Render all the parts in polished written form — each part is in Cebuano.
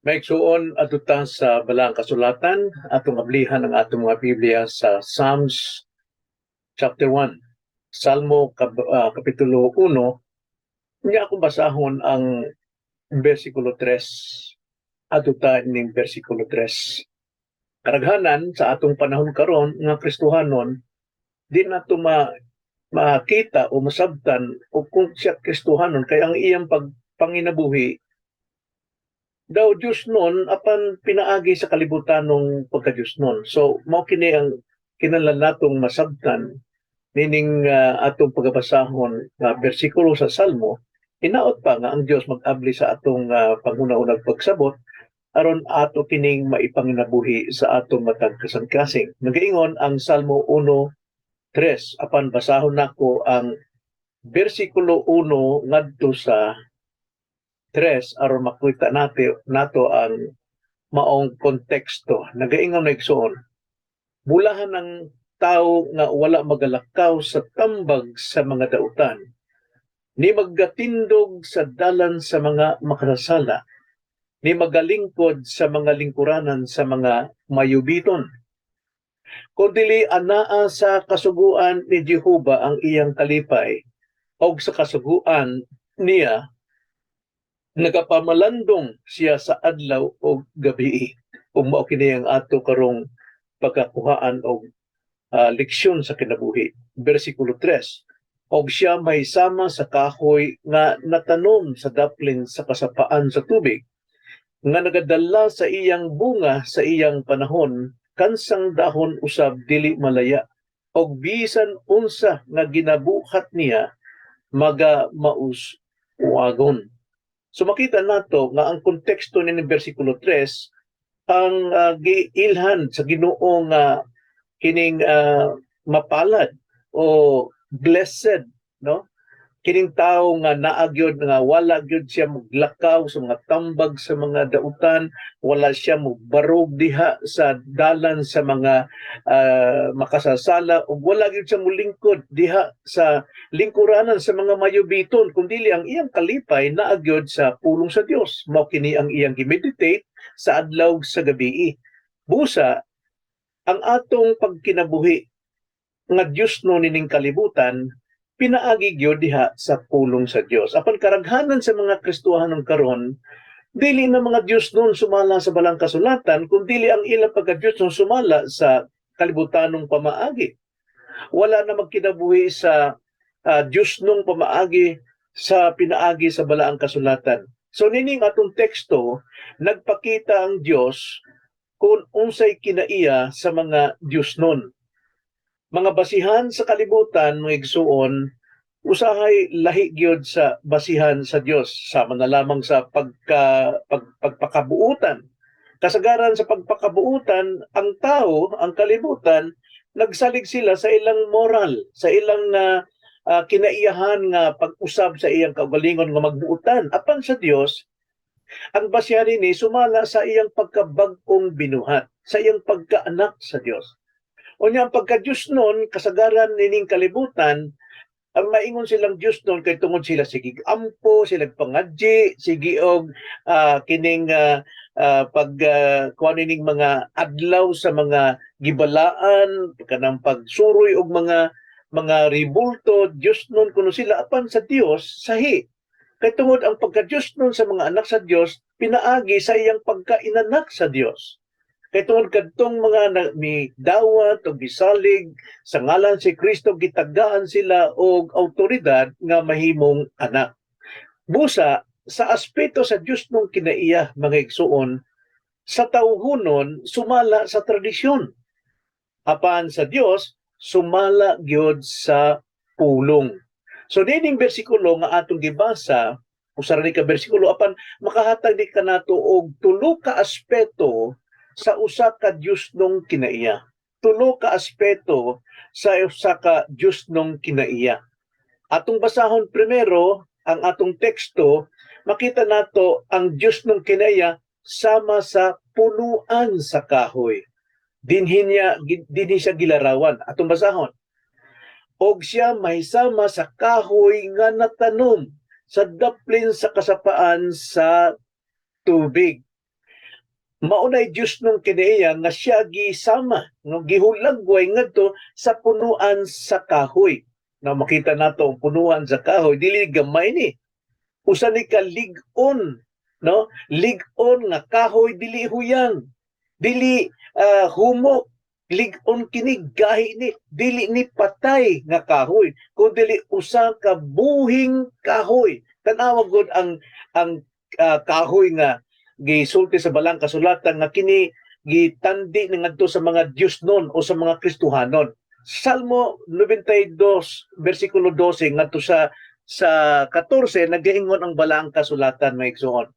Mga igsuon, adto ta sa Balaang Kasulatan, atong ablihan ang atong mga Biblia sa Psalms chapter 1. Salmo kapitulo 1. Nya akong basahon ang versikulo 3. Adto ta ning versikulo 3. Karaghanan sa atong panahon karon nga Kristohanon, di nato makita o masabtan o kung siya Kristohanon kay ang iyang pagpanginabuhi daw Diyos nun apan pinaagi sa kalibutan ng pagka-Diyos nun. So mao kini ang kinahanglan natong masabtan nining atong pagabasahon nga bersikulo sa Salmo. Hinaot pa nga ang Dios mag-abli sa atong panghuna-hunag pagsabot aron ato kining maipanginabuhi sa atong matag kasing-kasing. Nagaingon ang Salmo 1:3, apan basahon nako ang bersikulo 1 ngadto sa 3 aron makita nato ang maong konteksto. Nagaingon na, igsoon, bulahan ang tao nga wala magalakaw sa tambag sa mga dautan, ni maggatindog sa dalan sa mga makasasala, ni magalingkod sa mga lingkuranan sa mga mayubiton. Kundili anaa sa kasuguan ni Jehova ang iyang kalipay, og sa kasuguan niya nagapamalandong siya sa adlaw o gabi. Ug mao kini ang ato karong pagkakuhaan og leksyon sa kinabuhi. Bersikulo 3. Og siya may sama sa kahoy nga natanom sa daplin sa kasapaan sa tubig, nga nagadala sa iyang bunga sa iyang panahon, kansang dahon usab dili malaya, og bisan unsa nga ginabuhat niya maga maus uagon. So makita nato nga ang konteksto ni bersikulo 3, ang giilhan sa Ginoo nga kining mapalad o blessed, no, kining tao nga naa gyud nga wala gyud siya moglakaw sa mga tambag sa mga dautan, wala siya mobarog diha sa dalan sa mga makasasala, ug wala gyud siya molingkod diha sa lingkuranan sa mga mayubiton, kundi ang iyang kalipay naa gyud sa pulong sa Dios. Mao kini ang iyang gimeditate sa adlaw sa gabi. Busa ang atong pagkinabuhi nga Dios no nining kalibutan pinaagi gyud diha sa pulong sa Dios. Apan karaghanan sa mga Kristohanon karon, dili na mga Dios nun sumala sa Balang Kasulatan, kundi ang ilang pagka-Dios nun sumala sa kalibutanong pamaagi. Wala na magkinabuhi sa Dios nung pamaagi sa pinaagi sa Balaang Kasulatan. So nining atong teksto, nagpakita ang Dios kung unsay kinaiya sa mga Dios nun. Mga basihan sa kalibutan, mga igsuon, usahay lahi gyud sa basihan sa Dios, sama na lamang sa pagpakabuutan. Kasagaran sa pagpakabuutan, ang tao, ang kalibutan, nagsalig sila sa ilang moral, sa ilang kinaiyahan nga pag-usab sa iyang kaugalingon nga magbuutan. Apan sa Dios, ang basihan ini sumala sa iyang pagkabag-ong binuhat, sa iyang pagkaanak sa Dios. Unya ang pagka-Diyos nun, kasagaran nining kalibutan, ang maingon silang Diyos nun kay tungod sila sige ampo, sila pangadji, sige og kining pag kuan nining mga adlaw sa mga gibalaan, kanang pagsuroy og mga ribulto, Diyos nun kuno sila. Apan sa Dios sahi. Kay tungod ang pagka-Diyos nun sa mga anak sa Dios pinaagi sa iyang pagkainanak sa Dios. Kay tungod kadtong mga mi dawat o gisalig sa ngalan si Kristo, gitagaan sila og awtoridad nga mahimong anak. Busa sa aspeto sa Dios nung kinaiya, mga igsuon, sa tawhonon sumala sa tradisyon. Apan sa Dios sumala gyud sa pulong. So nining bersikulo nga atong gibasa, usa ra ni ka bersikulo, apan makahatag ni kanato og tulo ka aspeto sa usa ka Dios nung kinaiya. Tulo ka aspeto sa usa ka Dios nung kinaiya. Atong basahon primero ang atong teksto, makita nato ang Dios nung kinaiya sama sa punuan sa kahoy. Dinhi siya gilarawan. Atong basahon. Og siya mahisama sa kahoy nga natanom sa daplin sa kasapaan sa tubig. Maunay Diyosnon kinaiya nga siya gisama, no, gihulagway ngadto sa punuan sa kahoy. Na makita nato ang punuan sa kahoy, dili gamay ni. Usa ni ka lig-on, no? Lig-on nga kahoy, dili huyang. Dili humok, lig-on kini, gahi ni, dili ni patay nga kahoy, kun dili usa ka buhing kahoy. Tan-awa gud ang kahoy nga gisulti sa Balaang Kasulatan nga kini gitandi ni ngadto sa mga Diyosnon o sa mga Kristohanon. Salmo 92 versikulo 12 ngadto sa 14, nagaingon ang Balaang Kasulatan, mga igsoon.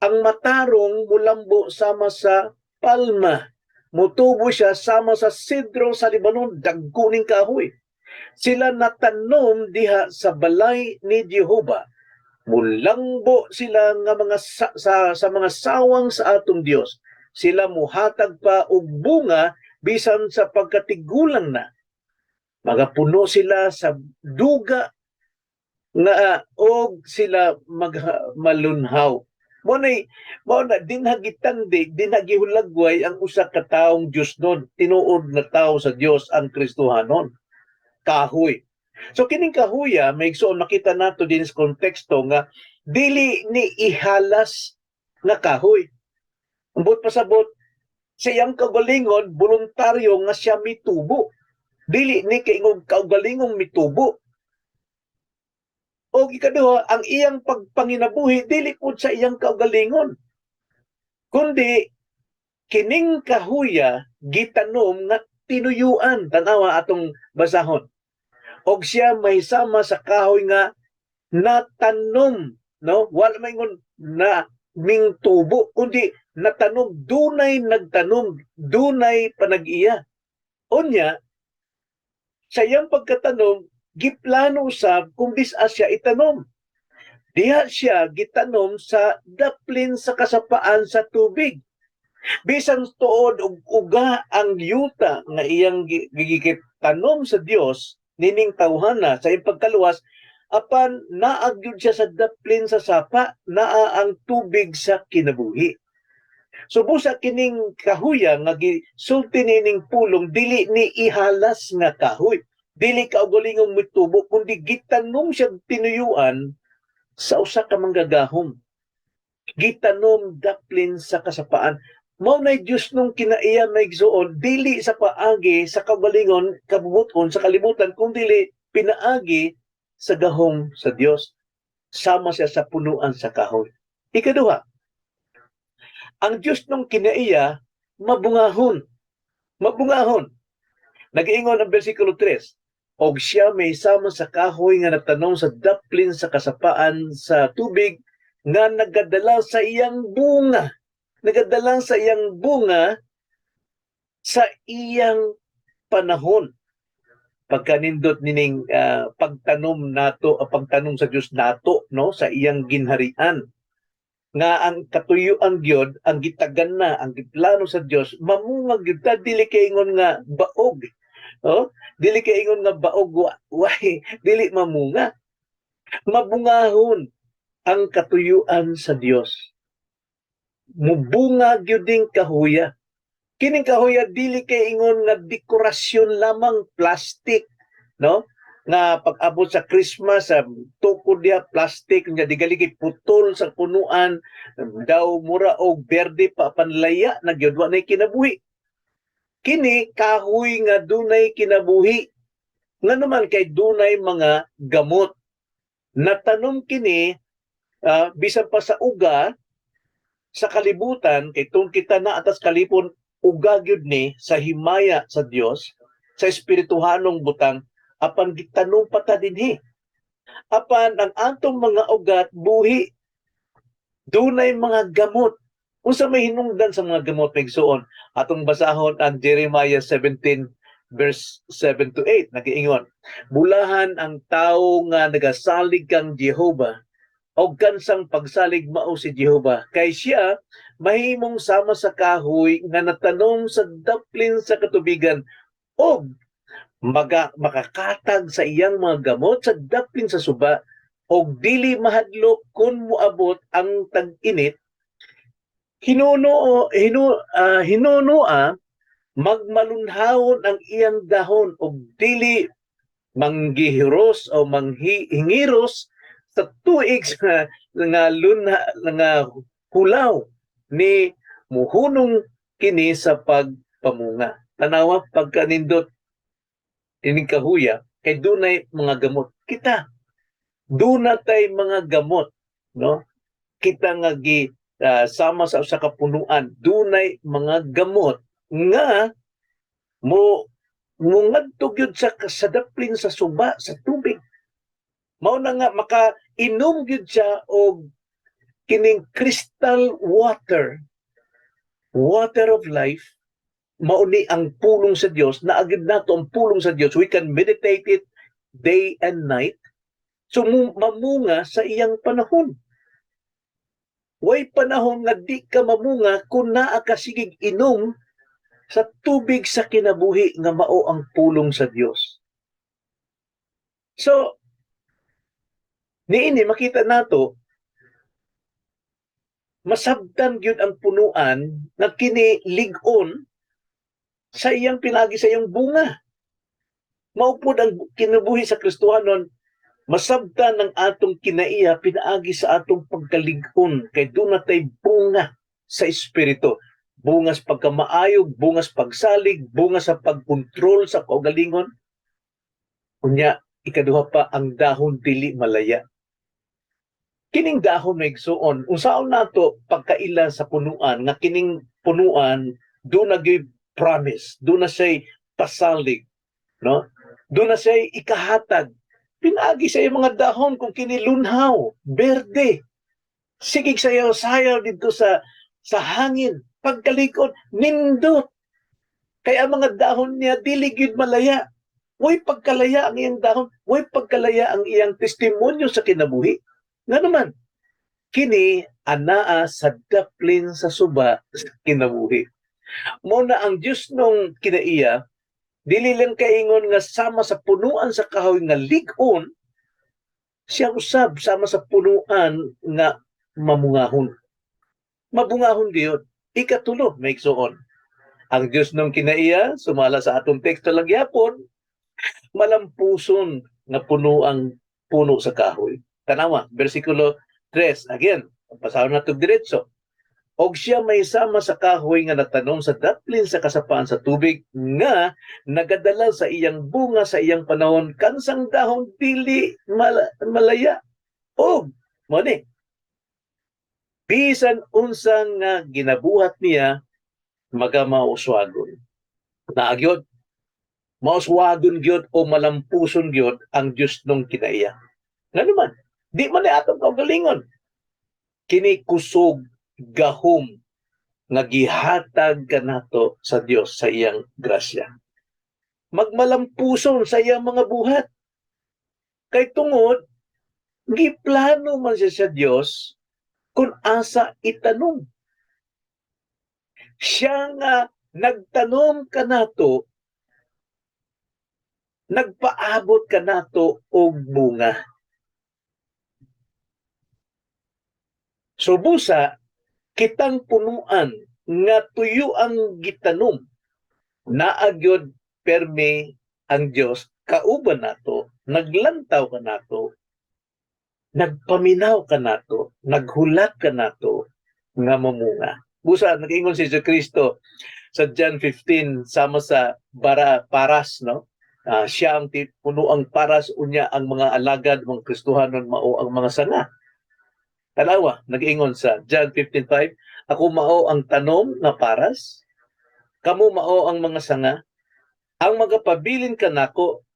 Ang matarong mulambo sama sa palma. Mutubo siya sama sa sidro sa Libanon, dagko ning kahoy. Sila natanom diha sa balay ni Jehova. Mulangbo sila nga mga sa mga sawang sa atong Dios. Sila muhatag pa og bunga bisan sa pagkatigulang na. Magapuno sila sa duga nga og sila malunhaw. Mo na dinha gitandi, dinha gihulagway ang usa ka taong Diyosnon, tinuod na tao sa Dios, ang Kristohanon. Kahoy. So kining kahuya, may igsoon, makita nato din sa konteksto nga dili ni ihalas nga kahoy. Ang buot pasabot, sa iyang kaugalingon, voluntaryo nga siya mitubo. Dili ni kaingog kaugalingong mitubo. O ikaduha, ang iyang pagpanginabuhi dili pud sa iyang kaugalingon. Kundi kining kahuya gitanom nga tinuyuan. Tanawa atong basahon. Og siya may sama sa kahoy nga natanom, no? Wala maingon na ming tubo, kundi natanom, dunay nagtanom, dunay panag-iya. Unya, sa iyang pagkatanom, giplano usab kung disa siya itanom. Diha siya gitanom sa daplin sa kasapaan sa tubig. Bisan tuod og uga ang yuta nga iyang gigitanom sa Dios nining tawhana sa iyang pagkaluwas, apan naa gyud siya sa daplin sa sapa, naa ang tubig sa kinabuhi. So busa kining kahuya nga gisulti nining pulong, dili ni ihalas nga kahoy. Dili kaugalingong mitubo, kundi gitanom siya tinuyuan sa usa ka manggagahom. Gitanom daplin sa kasapaan. Mao nay Diyosnong kinaiya, mga igsoon, dili sa paagi sa kaugalingon kabubuton sa kalibutan, kung dili pinaagi sa gahom sa Dios. Sama siya sa punuan sa kahoy. Ikaduha, ang Diyosnong kinaiya mabungahon. Mabungahon. Nag-iingon ang versikulo 3, "Og siya may sama sa kahoy nga natanom sa daplin sa kasapaan sa tubig nga nagadala sa iyang bunga." Nagadala sa iyang bunga sa iyang panahon. Pagkanindot nining pagtanom nato, pagtanom sa Dios nato, no, sa iyang ginharian. Nga ang katuyuan gyud, ang gitagan na, ang giplano sa Dios, mamunga gyud ta, dili kay ingon nga baog. Oh, dili kay ingon nga baog, why dili mamunga. Mabungahon ang katuyuan sa Dios. Mubunga gyud ding kahuya. Kining kahuya dili kay ingon nga dekorasyon lamang, plastic, no? Nga pag-abot sa Christmas sa tukod diha plastic nga digali kay putol sa punuan, daw mura og berde pa, panlaya na gyud, wa nay kinabuhi. Kini kahoy nga dunay kinabuhi. Nga naman kay dunay mga gamot. Natanom kini bisan pa sa uga sa kalibutan, kay tung kita na atas kalipon, uga gyud ni sa himaya sa Dios sa espirituhanong butang, apan gitanom pa ta dinhi, apan ang atong mga ugat buhi, dunay mga gamot. Unsa may hinungdan sa mga gamot, mga igsoon? Atong basahon ang Jeremiah 17 verse 7 to 8. Nagiingon, "Bulahan ang tawo nga nagasalig kang Jehova og kansang pagsalig mao si Jehova, kay siya mahimong sama sa kahoy nga natanom sa daplin sa katubigan og makakatag sa iyang mga gamot sa daplin sa suba og dili mahadlok kon moabot ang tag-init. Hinuno hinu hinunoa magmalunhawon ang iyang dahon og dili manggihiros o manghingiros sa tuig sa nga lunha nga hulaw, ni muhunong kini sa pagpamunga. Tanawa pagkanindot ining kahuya kay dunay mga gamot. Kita duna tay mga gamot, no? Kita nga gi sama sa usa ka punuan, dunay mga gamot nga mo mungadto gyud sa daplin sa suba sa tubig. Mao na nga maka-inom gyud siya og kining crystal water, water of life. Mao ni ang pulong sa Dios. Naa gyud nato ang pulong sa Dios. We can meditate it day and night, so mamunga sa iyang panahon. Way panahon nga di ka mamunga kung naa ka sigig inom sa tubig sa kinabuhi nga mao ang pulong sa Dios. So niini makita nato, masabtan gyud ang punuan nga kini lig-on sa iyang pinagi, sa iyang bunga. Mao pod ang kinabuhi sa Kristohanon, masabtan ang atong kinaiya pinaagi sa atong pagkalig-on kay duna tay bunga sa espiritu. Bunga sa pagkamaayo, bunga sa pagsalig, bunga sa pagkontrol sa kaugalingon. Unya, ikaduha pa, ang dahon dili malaya. Kining dahon, mga igsuon, unsaon nato pagkaila sa punuan nga kining punuan duna gyud promise, duna siya'y pasalig, no? Duna siya'y ikahatag. Pinaagi sa iyang mga dahon kung kini lunhaw, berde. Sigig sayaw-sayaw dito sa hangin. Pagkalig-on, nindot. Kaya ang mga dahon niya dili gyud malaya. Way pagkalaya ang iyang dahon, way pagkalaya ang iyang testimonyo sa kinabuhi. Nga naman, kini anaa sa daplin sa suba sa kinabuhi. Mao na ang Diyos nung kinaiya, dili lang kaingon nga sama sa punuan sa kahoy nga lig-on, siya usab sama sa punuan nga mamungahon. Mabungahon gyud. Ikatulo, mga igsuon. Ang Diyos nung kinaiya, sumala sa atong teksto lang gyapon, malampuson nga puno ang puno sa kahoy. Tanawa, versikulo 3. Again, pasahon nato diretso. Og siya may sama sa kahoy nga natanom sa daplin sa kasapaan sa tubig nga nagadala sa iyang bunga sa iyang panahon, kansang dahon dili malaya. Og mao ni, bisan unsa nga ginabuhat niya magamauswagon. Naa gyud mauswagon gyud o malampuson gyud ang Dios nung kinaiya. Nga naman, di man ni atong kaugalingon. Kini kusog, gahom nga gihatag kanato sa Dios sa iyang grasya. Magmalampuson sa iyang mga buhat. Kay tungod giplano man siya sa Dios kung asa itanom. Siya nga nagtanom kanato, nagpaabot kanato og bunga. So busa, kitang punuan nga tuyo ang gitanom, naa gyud permi ang Dios kauban nato, naglantaw kanato, nagpaminaw kanato, naghulat kanato nga mamunga. Busa nag-ingon si Jesu Kristo sa John 15 sama sa bara paras, no? Siya ang puno ang paras, unya ang mga alagad, mga Kristohanon, mao ang mga sanga. Tanawa, nag-ingon sa John 15:5, "Ako mao ang tanom nga paras, kamo mao ang mga sanga. Ang magapabilin kanako,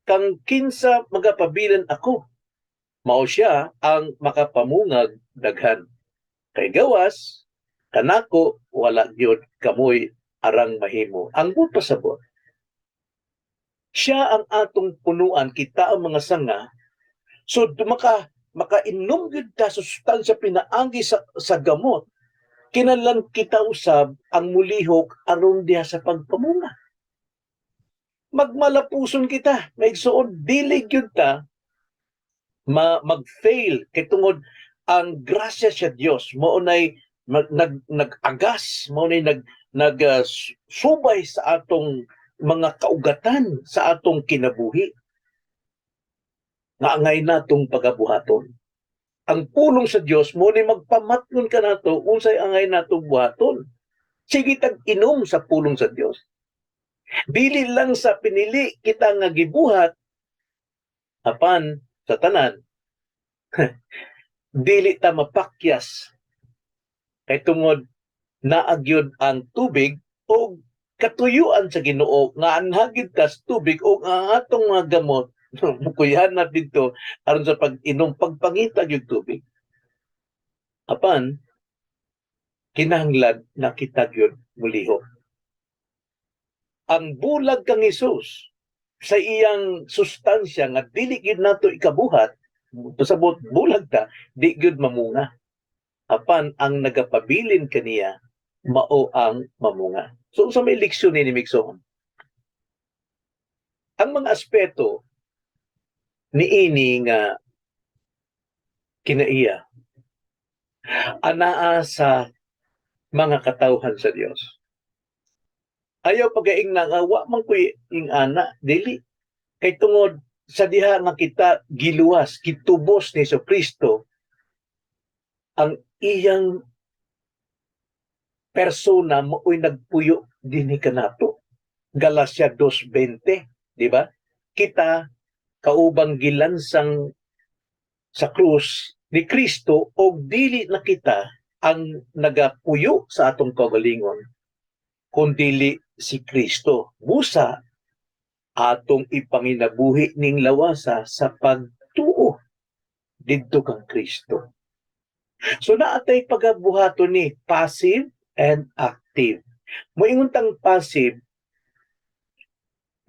kang kinsa magapabilin ako, mao siya ang makapamungag daghan. Kay gawas kanako wala gyud kamoy arang mahimo." Ang buot pasabot, siya ang atong punuan, kita ang mga sanga. So makainom gyud ta sa sustansya pinaagi sa gamot. Kinahanglan kita usab ang mulihok aron diha sa pagpamunga. Magmalapuson kita, mga igsuon, dili gyud ta mag-fail kay tungod ang grasya sa Dios mao nay Nag-agas, mao ni nag nag subay sa atong mga kaugatan sa atong kinabuhi nga angay natong pagabuhaton. Ang pulong sa Dios mao ni magpamatngon kanato unsay angay natong buhaton. Sige tag inom sa pulong sa Dios. Dili lang sa pinili kita nga gibuhat, apan sa tanan dili ta mapakyas kay tungod naagyod ang tubig o katuyuan sa Ginoo nga anhagid tas tubig o ang atong mga gamot mukuyahan na didto aron sa pag-inom, pagpangita gyud tubig. Apan kinahanglan na kita gyud mulihok. Ang bulag kang Hesus sa iyang sustansya nga dili gyud nato ikabuhat, pasabot bulag ta, di gyud mamunga. Apan ang nagapabilin kaniya mao ang mamunga. So unsa may leksyon ni Migsoon? Ang mga aspeto niini nga kinaiya anaa sa mga katawhan sa Dios. Ayaw pagaing na nga wa man ko'y ing-ana, dili. Kay tungod sa diha nga kita giluwas, gitubos ni Kristo, ang iyang persona mao'y nagpuyo dinhi kanato. Galacia 2:20, di ba? Kita kaubang gilansang sa krus ni Kristo og dili na kita ang nagapuyo sa atong kaugalingon kundili si Kristo. Busa atong ipanginabuhi ning lawasa sa pagtuo didto kang Kristo. So naatay pagabuhaton ni passive and active. Moingon tang passive,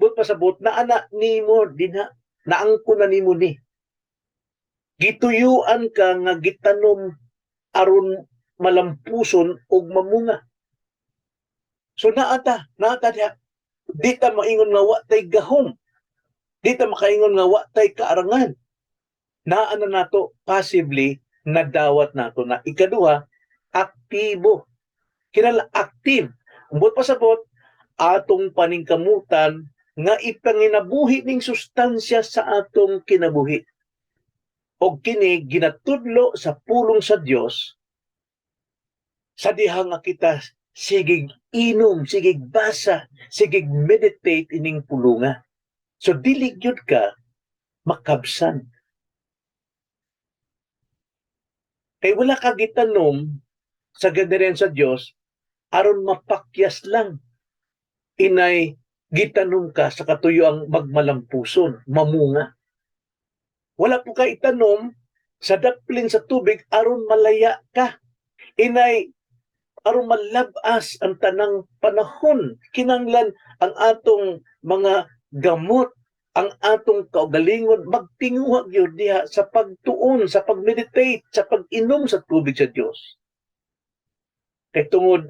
but pasabot na ana nimo dinha, naangko na nimo ni. Gituyuan ka nga gitanom aron malampuson og mamunga. So naata diha. Di ta maingon nga wa tay gahom. Di ta makaingon nga wa tay kaarangan. Naa na nato passively, nadawat nato na. Ikaduha, aktibo. Kinala active. Ambot pasabot, atong paningkamutan nga ipanginabuhi ning sustansya sa atong kinabuhi. Og kini ginatudlo sa pulong sa Dios sa diha nga kita sigig inom, sigig basa, sigig meditate ining pulunga. So dili gyud ka makabsan. Kay wala ka gitanom sa ganeren sa Dios aron mapakyas lang. Inay gitanom ka sa katuyuang magmalampuson, mamunga. Wala po ka itanom sa daplin sa tubig aron malaya ka. Inay aron malabas ang tanang panahon. Kinanglan ang atong mga gamot, ang atong kaugalingon magtinguha gyud diha sa pagtuon, sa pagmeditate, sa pag-inom sa tubig sa Dios. Kay tungod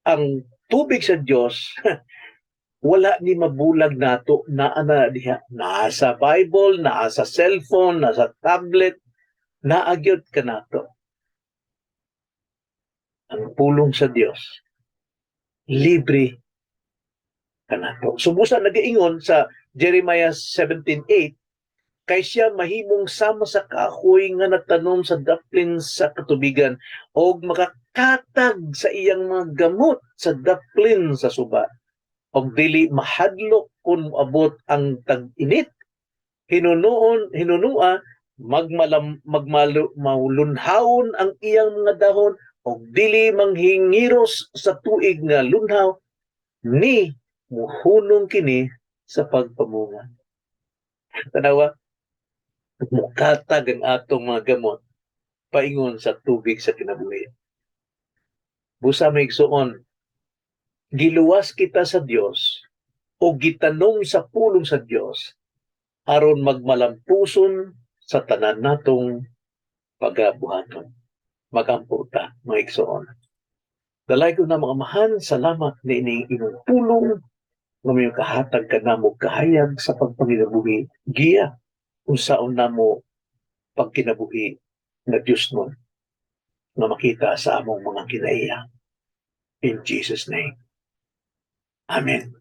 ang tubig sa Dios wala ni mabulag nato, naa na diha, naa sa Bible, naa sa cellphone, naa sa tablet, naa gyud kanato. Ang pulong sa Dios libre kanato. So busa nagaingon sa Jeremiah 17:8, kay siya mahimong sama sa kahoy nga natanom sa daplin sa katubigan og makakatag sa iyang mga gamot sa daplin sa suba og dili mahadlok kung moabot ang tag-init, hinunoon hinunua magmalam magmalu maulunhawon ang iyang mga dahon og dili manghingiros sa tuig nga lunhaw, ni muhunong kini sa pagpamunga. Tanawa, mukatag ang atong mga gamot paingon sa tubig sa kinabuhi. Busa, mga igsoon, giluwas kita sa Dios o gitanom sa pulong sa Dios aron magmalampuson sa tanan natong pagabuhaton. Magampo ta, mga igsoon. Dalaygon na mga amahan, salamat niining imong pulong nga may kahatag kanamo kahayag sa pagpanginabuhi, giya unsaon namo pagkinabuhi nga Dios nun. nga makita sa among mga kinaiya. In Jesus' name. Amen.